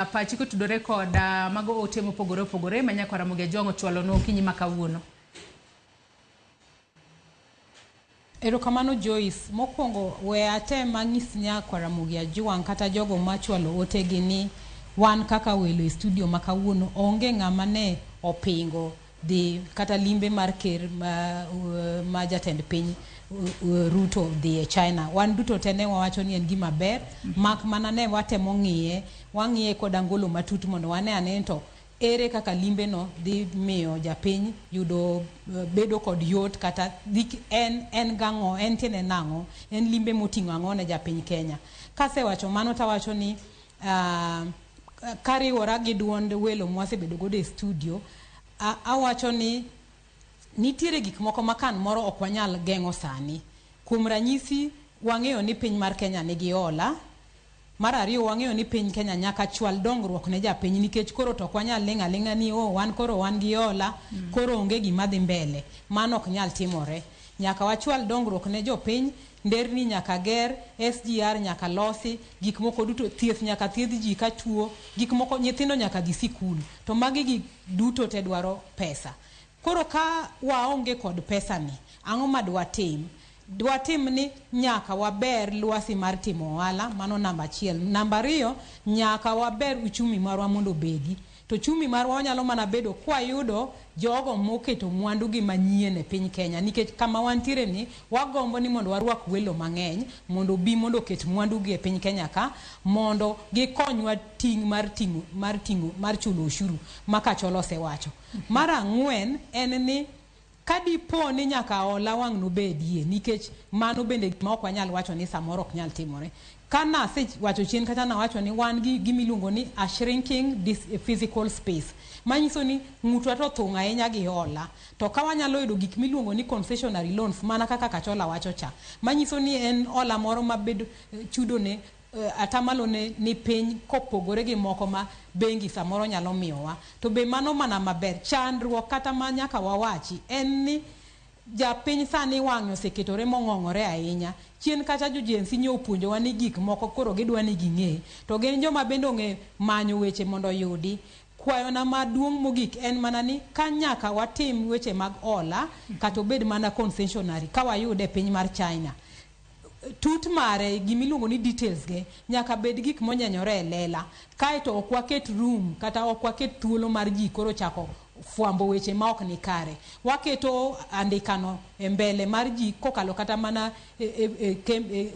Pachi kotudore kod mago ote mopogore opogore ma Nyakwar Ramogi Ajwang' ochwalonwa okinyi ma kawuono. Erokamano Joyce. Mokwongo we atem anyis Nyakwar Ramogi Ajwang' kata jogo machwalo otegi ni wan kaka welo e studio ma kawuono onge ng'ama ne opingo dhi kata limbe mar ker ma jatend piny Ruto dhi e China. Wan duto te ne wawacho ni en gima ber, mak mana ne watemo ng'iye, wang'iye kod angolo matut mondo wane ane to ere kaka limbe no dhi miyo japiny yudo bedo kod yot kata dhi en gang'o, en tiende nang'o, en limbe moting'o ang'o ne japiny Kenya. Kasewacho mano tawacho ni kariwora gi duond welo mwasebedo godo e studio, awacho ni nitiere gik moko ma kan moro ok wanyal geng'o sani. Kuom ranyisi, wang'eyo ni piny mar Kenya nigi hola. Mar ariyo, wang'eyo ni piny Kenya nyaka chwal dongruok ne japiny nikech koro to ok wanyal ling' aling'a ni oh, wan koro wan gi hola, koro onge gima dhi mbele. Mano ok nyal timore. Nyaka wachwal dongruok ne jopiny, nderni nyaka ger, SGR nyaka losi, gik moko duto, thieth nyaka thiedh ji ka tuo, gik moko, nyithindo nyaka dhi sikul. To magi gik duto te dwaro pesa. Koro ka waonge kod pesa ni, ang'o ma dwatim? Dwatim ni nyaka waber lwasi mar timo ohala, mano namba achiel. Namba ariyo, nyaka waber uchumi marwa mondo obedi. To uchumi marwa wanyalo mana bedo kwayudo jogo moketo mwandu gi manyien e piny Kenya. Nikech kama wantiere ni, wagombo ni mondo warwak welo mang'eny, mondo obi mondo oket mwandu gi e piny Kenya ka, mondo gikonywa ting' mar ting'o, mar ting'o, mar chulo ushuru ma Kacholo osewacho. Mar ang'wen en ni kadipo ni nyaka hola wang' nobedie, nikech mano bende gima ok wanyal wacho ni samoro ok nyal timore. Ka nasewacho chien kata nawacho ni wan gi gima iluongo ni a shrinking physical space. Manyiso ni ng'utwa to thung' ahinya gi hola. To ka wanyalo yudo gik miluongo ni concessionary loans mana kaka Kachola wacho cha. Manyiso ni en hola moro mabedo chudo ne atamalo ne ni piny kopogore gi moko ma bengi samoro nyalo miyowa. To be mano mana maber. Chandruok kata ma nyaka wawachi en ni japiny sani wang'e oseketore mong'ong'ore ahinya. Chien kacha jo Gen Z nyo opuonjowa ni gik moko koro gidwa ni ging'e. To gin joma bende ong'e manyo weche mondo oyudi. Kwayona maduong' mogik en mana ni ka nyaka watim weche mag hola kata obed mana concessionary ka wayude e piny mar China. Tut mare, gimiluongo ni details ge, nyaka bed gik monyenyore e lela. Kaeto ok waket room kata ok waket thuolo mar ji koro chako fwambo weche ma ok ni kare. Waketo andikano e mbele mar ji kokalo kata mana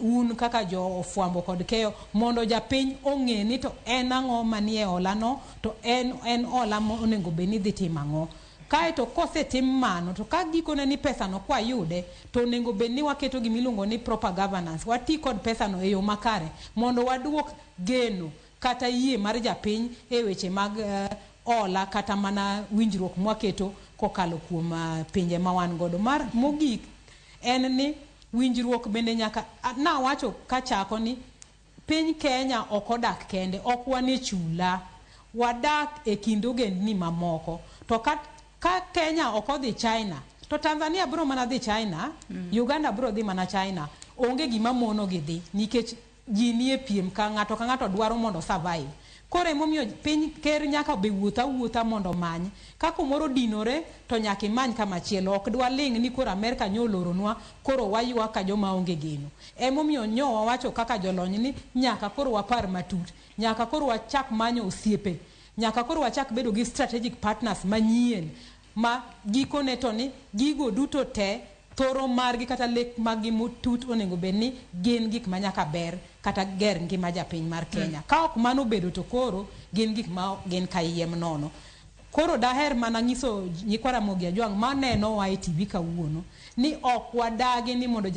un kaka jo fwambo kod keyo mondo japiny ong'e ni to en ang'o manie hola no, to en hola monego bed ni dhi timo ang'o. Kaeto kosetim mano, to ka gikone ni pesa no kwayude, to onego bed ni waketo gima iluongo ni proper governance. Wati kod pesa no e yo makare mondo waduok geno kata yie mar japiny e weche mag hola kata mana winjruok mwaketo kokalo kuom pinje ma wan godo. Mar mogik en ni winjruok bende nyaka, nawacho kachako ni piny Kenya ok odak kende, ok wan e chula, wadak e kind ogendni mamoko. To ka Kenya ok odhi China, to Tanzania biro mana dhi China, Uganda biro dhi mana China. Onge gima mono gi dhi, nikech ji nie piem ka ng'ato ka ng'ato dwaro mondo survive. Koro emomiyo piny ker nyaka be wuoth awuotha mondo omany. Ka kumoro dinore to nyaka imany kama chielo. Ok dwa ling' ni koro Amerka nyo oloronwa, koro waywak ka joma onge geno. Emomiyo nyo wawacho kaka jolony ni nyaka koro wapar matut, nyaka koro wachak manyo osiepe, nyaka koro wachak bedo gi strategic partners manyien ma gikone to ni gigo duto te thoro margi kata lek maggi matut onego bed ni gin gik ma nyaka ber kata ger ngima japiny mar Kenya. Ka ok mano obedo to koro gin gik ma gin kayiem nono. Koro daher mana nyiso nyikwa Ramogi Ajwang' manenowa e TV kawuono ni ok wadagi ni mondo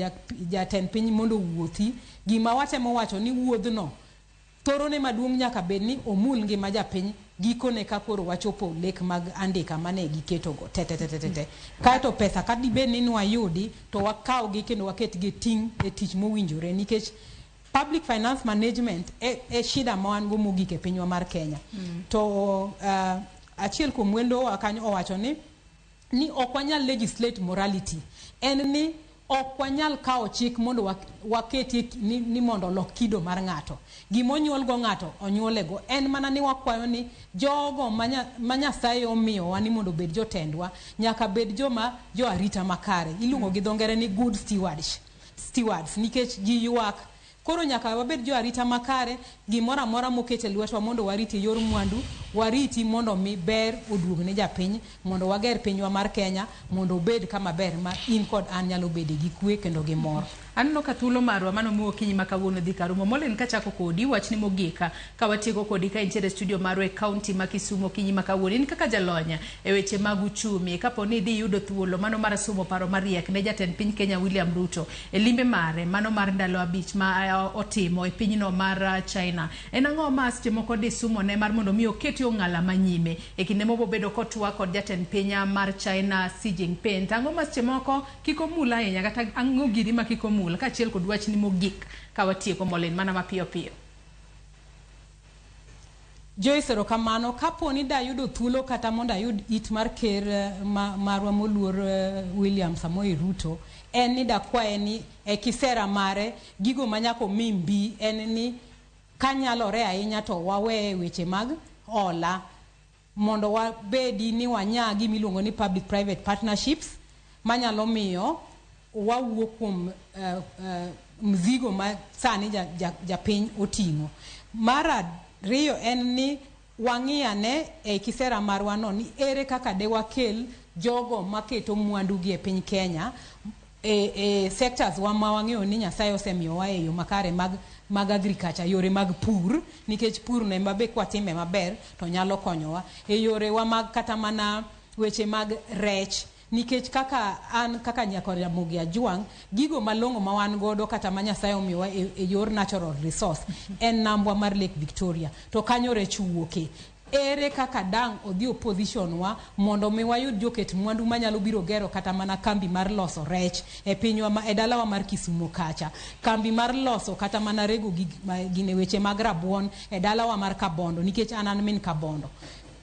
jatend piny mondo owuothi. Gima watemo wacho ni wuodhno thorone maduong' nyaka bed ni omul ngima japiny gikone ka koro wachopo lek mag andika mane giketogo te te te te te. Kaeto pesa ka dibed ni nwayudi to wakawgi kendo waketgi ting' e tich mowinjore nikech public finance management e shida ma wan go mogik e pinywa mar Kenya. To achiel kuom wendowa kanyo owacho ni ok wanyal legislate morality. En ni Ok wanyal kawo chik mondo waketie ni mondo olok kido mar ng'ato. Gima onyuol go ng'ato, onyuole go. En mana ni wakwayo ni jogo ma Nyasaye omiyowa ni mondo obed jotendwa, nyaka bed joma jo arita makare. Iluongo gi dho ngere ni good stewards nikech ji ywak. Koro nyaka wabed jo arita makare, gimoro amora moket e lwetwa mondo wariti e yor mwandu, wariti mondo mi ber oduog ne japiny, mondo wager pinywa mar Kenya, mondo obed kama ber ma in kod an nyalo bede gi kwe kendo gi mor. Aneno ka thuolo marwa mano miwo okinyi ma kawuono dhi karumo. Molin kachako kodi, wachni mogik ka watieko kodi ka intiere e studio marwa e kaunti ma Kisumu okinyi ma kawuono. In kaka jalony e weche mag uchumi, kapo ni idhi yudo thuolo mano mar somo paro mariek ne jatend piny Kenya William Ruto e limbe mare mano mar ndalo 5 ma otimo e pinyno mar China. En ang'o ma seche moko di sumo ne mar mondo mi oketi ong'ala manyime e kinde mobobedo kotwak kod jatend piny mar China Xi Jinping? To ang'o ma seche moko kik omul ahinya kata ang'o giri ma kik omul kaachiel kod wachni mogik ka watieko Molin mana mapiyo piyo? Joyce, erokamano. Kapo ni dayudo thuolo kata mondo ayud it mar ker marwa moluor William Samoei Ruto, en ni dakwaye ni e kisera mare gigo manyaka omi mbi en ni kanyalore ahinya to waweye weche mag hola mondo wabedi ni wanya gimiluongo ni public private partnerships manyalo miyo wawuok kuom mzigo ma sani japiny oting'o. Mar ariyo en ni wang'i ane e kisera marwa no ni ere kaka de wakel jogo maketo mwandu gi e piny Kenya e sectors wa ma wang'eyo ni Nyasaye osemiyowa e yo makare mag agriculture, yore mag pur, nikech pur no ema be kwatime maber to nyalo konyowa. E yore wa mag kata mana weche mag rech, nikech kaka an kaka nyakor Ramogi Ajwang', gigo malong'o ma wan godo kata ma Nyasaye omiyowa e yor natural resource en nambwa mar Lake Victoria, to kanyo rech wuoke. Ere kaka dang' odhi opposition wa mondo mi wayud joket mwandu manyalo biro gero kata mana kambi mar loso rech e pinywa ma, e dalawa mar Kisumo kacha, kambi mar loso kata mana rego gine weche mag rabuon e dalawa mar Kabondo, nikech an min Kabondo.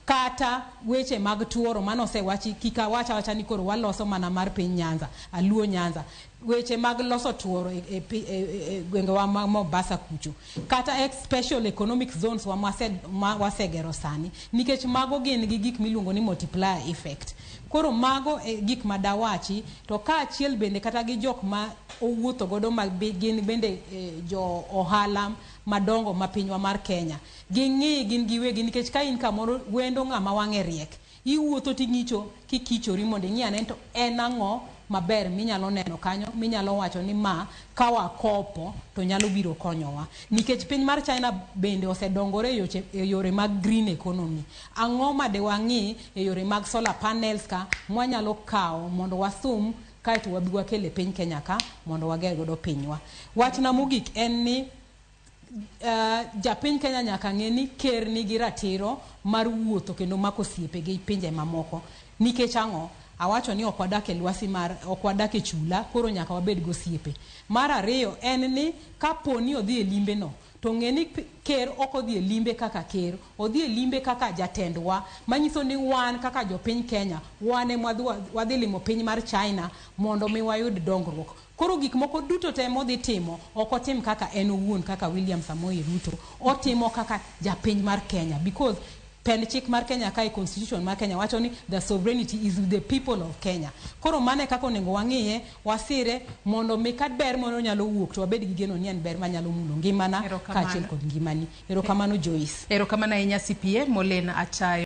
Kata weche mag tuoro mano osewachi, kik awach awacha ni koro waloso mana mar piny Nyanza, Aluo Nyanza. Weche mag loso tuoro e gwengewa ma Mombasa kucho. Kata e special economic zones wa ma wasegero sani, nikech mago gin gi gik miluongo ni multiplier effect. Koro mago e gik ma dawachi, to kaachiel bende kata gi jok ma owuotho godo ma gin bende jo ohala madongo ma pinywa mar Kenya. Ging'i gin giwegi, nikech ka in kamoro wendo ng'ama wang'e riek, iwuotho ting'icho kikichori mondo ing'i ane to en ang'o maber minyalo neno kanyo, minyalo wacho ni ma ka wakopo to nyalo biro konyowa. Nikech piny mar China bende osedongore e yore mag green economy. Ang'o ma de wang'i e yore mag solar panels ka mwanyalo kawo mondo wasum kaeto wabi wakel e piny Kenya ka mondo wager godo pinywa. Wachna mogik en ni japiny Kenya nyaka ng'e ni ker nigi ratiro mar wuotho kendo mako osiepe gi pinje mamoko. Nikech ang'o? Awacho ni ok wadak e lwasi mar, ok wadak e chula, koro nyaka wabed gi osiepe. Mar ariyo en ni kapo ni odhi e limbe no, to ng'e ni ker ok odhi e limbe kaka ker, odhi e limbe kaka jatendwa, manyiso ni wan kaka jopiny Kenya, wan ema wadhi limo piny mar China mondo mi wayud dongruok. Koro gik moko duto te modhi timo, ok otim kaka en owuon kaka William Samoei Ruto, otimo kaka japiny mar Kenya, because pend chik mar Kenya kae, constitution mar Kenya wacho ni the sovereignty is with the people of Kenya. Koro mano e kaka onego wang'iye, wasire mondo mi ka ber moro nyalo wuok to wabed gi geno ni en ber manyalo mulo ngimana kaachiel kod ngimani. Erokamano Joyce. Erokamano ahinya CPA Molin Achayo.